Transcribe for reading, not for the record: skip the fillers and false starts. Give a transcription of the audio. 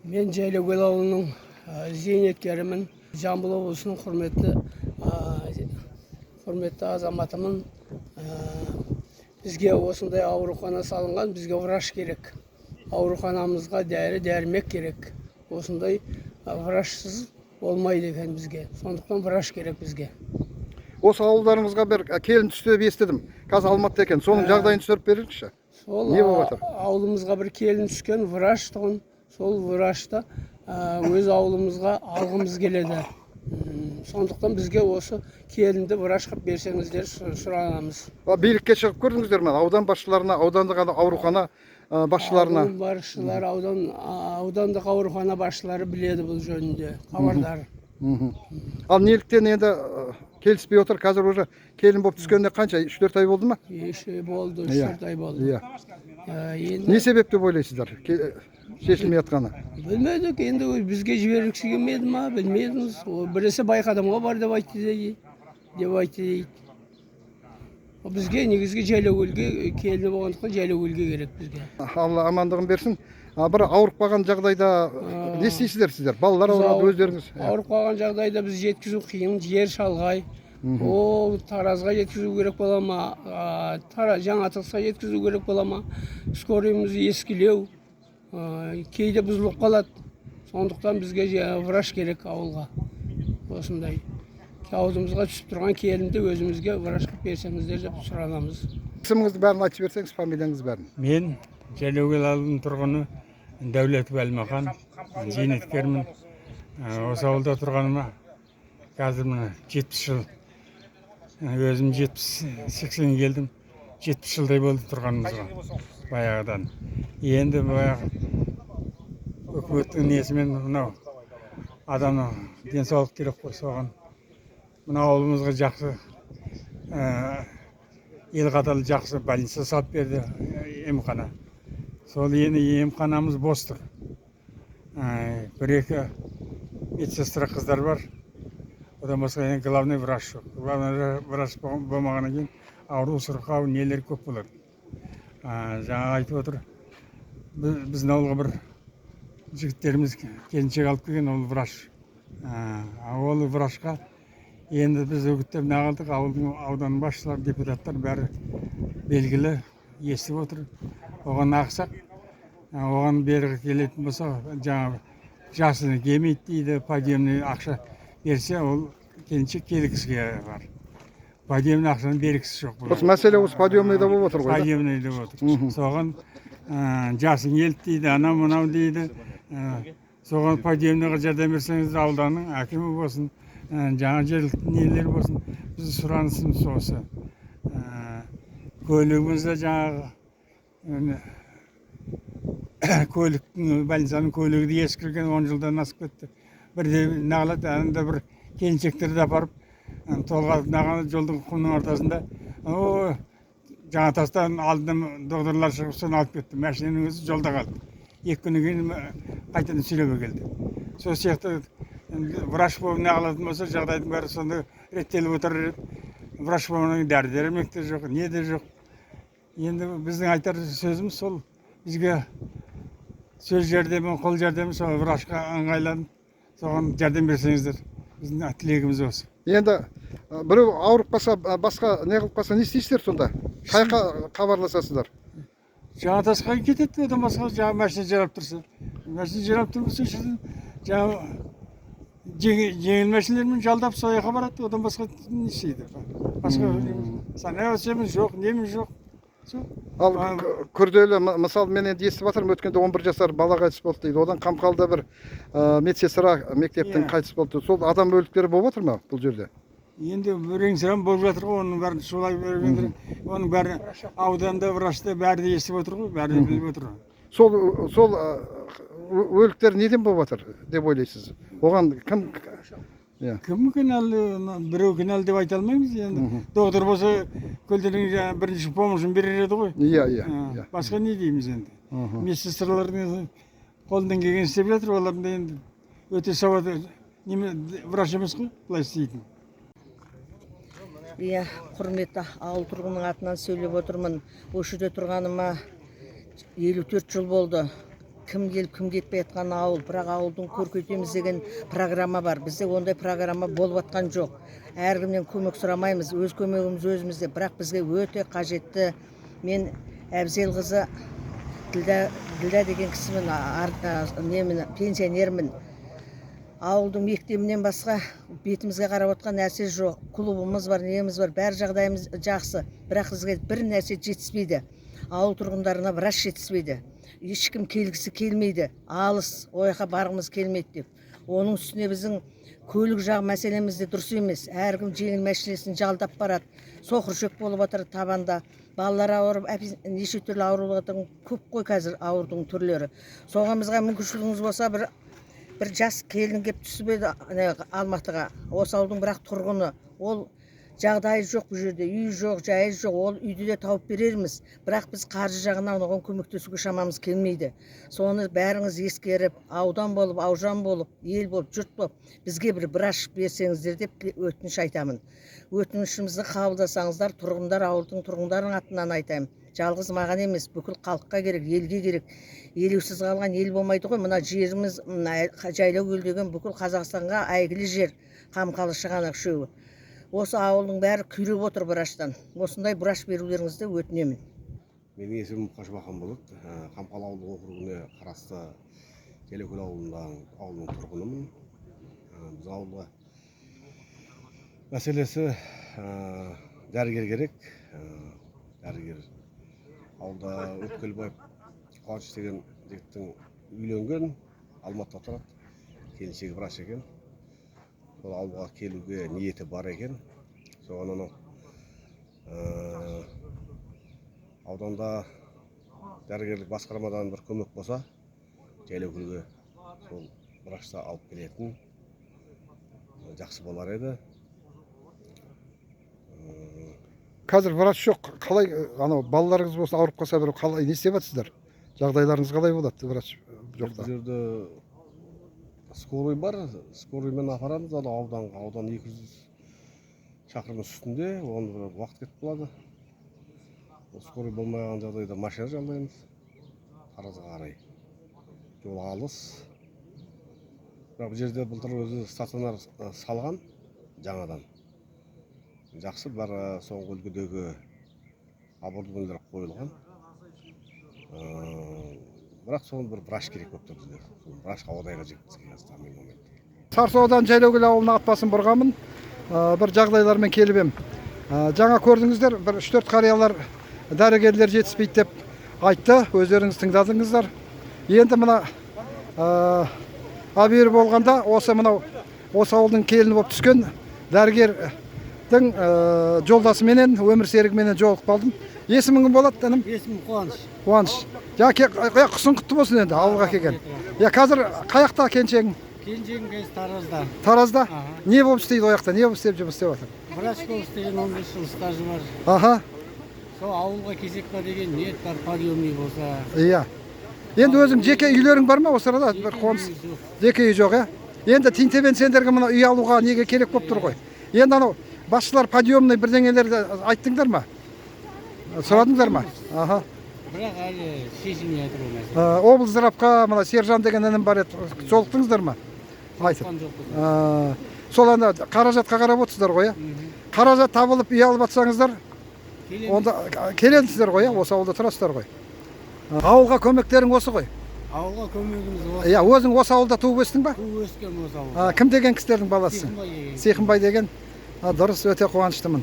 Мен Жайлаукөл ауылының зейнеткерімін. Жамбыл облысының құрметті азаматымын. Бізге осындай аурухана салынған, бізге врач керек. Ауруханамызға дәрі дәрмек керек. Осындай врачсыз болмайды екен бізге. Сондықтан врач керек бізге. Осы ауылдарыңызға бір келін түсті деп естідім. Қазір Алматыда екен. Соның жағдайын түсіріп беріңізші. Сол Не болып жатыр? Ауылымызға бір келін түскен, врач тұғын. Сол врачты өз ауылымызға алғымыз келеді. Сондықтан бізге осы келінді врач қылып берсеңіздер, сұранамыз. Билікке шығып көрдіңіздер ме? Аудан басшыларына, аудандық ана аурухана басшыларына. Аудан басшылары, аудандық аурухана басшылары біледі бұл жөнінде, хабардар. Ал неліктен енді келіспей отыр? Қазір уже келін болып түскеніне қанша? 3-4 ай болды ма? Үш ай болды, үш 4 ай болды. Енді Не себеп деп ойлайсыздар? Шешілмей жатқаны. Білмедік енді, бізге жібергісі келмеді ма, білмедіміз. Ол біресе Байқадамға бар деп айтты дейді, деп айтты дейді. Ол бізге негізгі Жайлаукөлге келіні болғандықтан, Жайлаукөлге керек бізге. Алла амандығын берсін. Бір ауырып қалған жағдайда не істейсіздер сіздер? Балалар Біз ауырады, өздеріңіз. Ауырып қалған жағдайда біз жеткізу қиын, жер шалғай. Ол Таразға жеткізу керек бола ма, Жаңатасқа жеткізу керек бола ма? Скорыйымыз ескілеу, кейде бұзылып қалады. Сондықтан бізге врач керек ауылға. Осындай ауылымызға түсіп тұрған келінді өзімізге врач қылып берсеңіздер деп сұранамыз. Есіміңізді бәрін айтып жіберсеңіз, фамилияңыз, бәрін. Мен Жайлаукөл ауылының тұрғыны Дәулетов Әлмахан, зейнеткермін. Осы ауылда тұрғаныма қазір міне 70 жыл. Өзім 70, 80-ге келдім, 70 жылдай болды тұрғанымызға баяғыдан. Енді баяғы үкіметтің несімен мынау адамның денсаулық керек қой, соған мына ауылымызға жақсы, ел қатарлы жақсы больница салып берді, емхана. Сол енді емханамыз бос тұр. Бір екі медсестра қыздар бар, одан басқа енді главный врач жоқ. Главный врач болмағаннан кейін ауру сырқау нелер көп болады. Жаңа айтып отыр, біздің ауылға бір жігіттеріміз келіншек алып келген, ол врач. Ол врачқа енді біз үгіттеп неғылдық, ауылдың, ауданның басшылары, депутаттар, бәрі белгілі, естіп отыр. Оған ақсақ, оған бері келетін болса, жаңағы жасыны келмейді дейді. Подъемный ақша берсе, ол келіншек келгісі бар, подъемный ақшаны бергісі жоқ. Осы мәселе осы подъемныйда болып отыр ғой, да? Подъемный деп отыр. Соған жасың келді дейді, анау мынау дейді. Соған подъемныйға жәрдем берсеңіздер, ауданның әкімі болсын, жаңа жергілікті нелер болсын, біздің сұранысымыз осы. Көлігіміз де жаңағы міне, көліктің, больницаның көлігі де ескірген, 10 жылдан асып кетті. Бірде неғылады, анда бір келіншектерді апарып толғатып неғылады, жолдың, құмның ортасында, о Жаңатастан алдынан доғдырлар шығып, соны алып кетті. Машинаның өзі жолда қалды, 2 күннен кейін қайтадан сүйреп әкелді. Сол сияқты енді врач болып неғылатын болса, жағдайдың бәрі сонда реттеліп отырар еді. Врач болғаннан кейін дәрі дәрмек те жоқ, не де жоқ. Енді біздің айтар сөзіміз сол: бізге сөз жәрдемі, қол жәрдемі, сол врачқа ыңғайланып, соған жәрдем берсеңіздер, біздің тілегіміз осы. Енді біреу ауырып қалса, басқа не қылып қалса, не істейсіздер сонда? Қай жаққа хабарласасыздар? Жаңатасқа кетеді, одан басқа жаңағы машина жарап тұрса, машина жарап тұрмаса, осы жерден жаңағы жеңіл машиналармен жалдап, сол жаққа барады. Одан басқа не істейді? Басқа санавиациямыз жоқ, неміз жоқ, сол. Ал күрделі, мысалы, мен енді естіп жатырмын, өткенде 11 жасар бала қайтыс болды дейді. Одан Қамқалда бір медсестра мектептің қайтыс болды. Сол адам өліктері болып жатыр ма бұл жерде? Енді бірең саран болып жатыр ғой, оның бәрін шулай бергендер, оның бәрі ауданда врачта бәрі де естіп отыр ғой, бәрі де біліп отыр ғой. Сол өліктер неден болып жатыр деп ойлайсыз? Оған кім, иә? Кім кінәлі? Ана біреу кінәлі деп айта алмаймыз енді. Доктор болса, көлденең жаңағы бірінші помощын берер еді ғой. иә иә иә Басқа не дейміз енді? Медсестралардың қолынан келгенін істеп жатыр, олардың да енді өте сауаты неме, врач емес қой былай істейтін. Иә, құрметті ауыл тұрғынының атынан сөйлеп отырмын. Осы жерде тұрғаныма 54 жыл болды. Кім келіп, кім кетпей жатқан ауыл. Бірақ ауылдың көркейтеміз деген программа бар. Бізде ондай программа болып жатқан жоқ. Әркімнен көмек сұрамаймыз, өз көмегіміз өзімізде. Бірақ бізге өте қажетті. Мен Әбзелқызы Ділдә, Ділдә деген кісімін, немін, пенсионермін. Ауылдың мектебінен басқа бетімізге қарап отқан нәрсе жоқ. Клубымыз бар, неміз бар, бәр жағдайымыз жақсы. Бірақ бізге бір нәрсе жетіспейді. Ауыл тұрғындарына врач жетіспейді. Ешкім келгісі келмейді. Алыс, ол жаққа барғымыз келмейді деп. Оның үстіне біздің көлік жағы мәселеміз де дұрыс емес. Әркім жеңіл машинесін жалдап барады. Соқыр болып жатыр табанда. Балалар ауырып, неше түрлі аурулардың көп қой қазір, аурудың түрлері. Соған бізге мүмкіншілігіңіз болса, бір жас келін келіп түсіп еді ана Алматыға. Осы ауылдың бірақ тұрғыны. Ол жағдайы жоқ бұл жерде, үй жоқ, жайы жоқ. Ол үйді де тауып берерміз. Бірақ біз қаржы жағынан оған көмектесуге шамамыз келмейді. Соны бәріңіз ескеріп, аудан болып, аужан болып, ел болып, жұрт болып, бізге бір врач берсеңіздер деп өтініш айтамын. Өтінішімізді қабылдасаңыздар, тұрғындар, ауылдың тұрғындарының атынан айтайын. Жалғыз маған емес, бүкіл халыққа керек, елге керек. Елеусіз қалған ел болмайды ғой. Мына жеріміз, мына Жайлаукөл деген бүкіл Қазақстанға әйгілі жер, Қамқалы, Шығанақ үшеуі. Осы ауылдың бәрі күйреп отыр врачтан. Осындай врач берулеріңізді өтінемін. Менің есімім Қошбахан болады. Қамқалы ауылдық округіне қарасты Жайлаукөл ауылының тұрғынымын. Біз ауылға мәселесі дәрігер керек. Дәрігер ауылда Өткелбаев Қуаныш деген жігіттің үйленген, Алматыда тұрады, келіншегі врач екен. Сол ауылға келуге ниеті бар екен. Соған анау ауданда дәрігерлік басқармадан бір көмек болса, Жайлаукөлге сол врачты алып келетін жақсы болар еді. Қазір врач жоқ, қалай анау балаларыңыз болсын, ауырып қалса бір қалай, не істеп жатсыздар? Жағдайларыңыз қалай болады врач жоқта? Бұл жерде скорый бар, скорыймен апарамыз анау ауданға. Аудан 200 шақырым үстінде, оған бір уақыт кетіп қалады. Ол скорый болмай қалған жағдайда машина жалдаймыз Таразға қарай. Жол алыс. Бірақ бұл жерде былтыр өзі стационар салған жаңадан. Жақсы, бәрі соңғы үлгідегі оборудованиелер қойылған. Бірақ соны бір врач керек болып тұр бізге. Сол врач ауданға жеткізге бізге қазір данный момент. Сарысу ауданы Жайлаукөл ауылына ат басын бұрғанмын. Бір жағдайлармен келіп ем. Жаңа көрдіңіздер, бір үш төрт қариялар дәрігерлер жетіспейді деп айтты, өздеріңіз тыңдадыңыздар. Енді мына абүйір болғанда осы мынау осы ауылдың келіні болып түскен дәрігердің жолдасыменен, өмір серігіменен жолығып қалдым. Есімің кім болады, інім? Есімім Қуаныш. Қуаныш. Жаңа құсың құтты болсын енді ауылға келген. Иә, қазір қаяқта келіншегің? Келіншегім қазір Таразда. Таразда? Аха. Не болып істейді ол жақта? Не болып істеп, жұмыс істеп жатыр? Врач болып істеген, 15 жыл стажы бар. Сол ауылға келсек па деген ниет бар, подъемный болса. Иә. Енді өзің жеке үйлерің бар ма осы арада? Бір қоныс. Жеке үй жоқ. Жеке үй жоқ, иә? Енді тинтебен сендерге мына үй алуға неге керек болып тұр ғой. Енді анау басшылар подъемный бірдеңелерді айттыңдар ма? Сұрадыңдар ма? Аха. Бірақ әлі шешілмей жатыр ол мәселе. Облздравқа мына Сержан деген інім бар еді. Жолықтыңыздар ма? Айтып. Айтқан жоқпыз. Сол ана қаражатқа қарап отырсыздар ғой, иә? Қаражат табылып үй алып жатсаңыздар, Келеміз. онда келесіздер ғой, иә? Осы ауылда тұрасыздар ғой. Ауылға көмектерің осы ғой. Ауылға көмегіміз осы. Иә, өзің осы ауылда туып өстің ба? Туып өскен осы ауылда. Кім деген кісілердің баласысың? Сиқымбай деген. Сиқымбай деген. Дұрыс, өте қуаныштымын.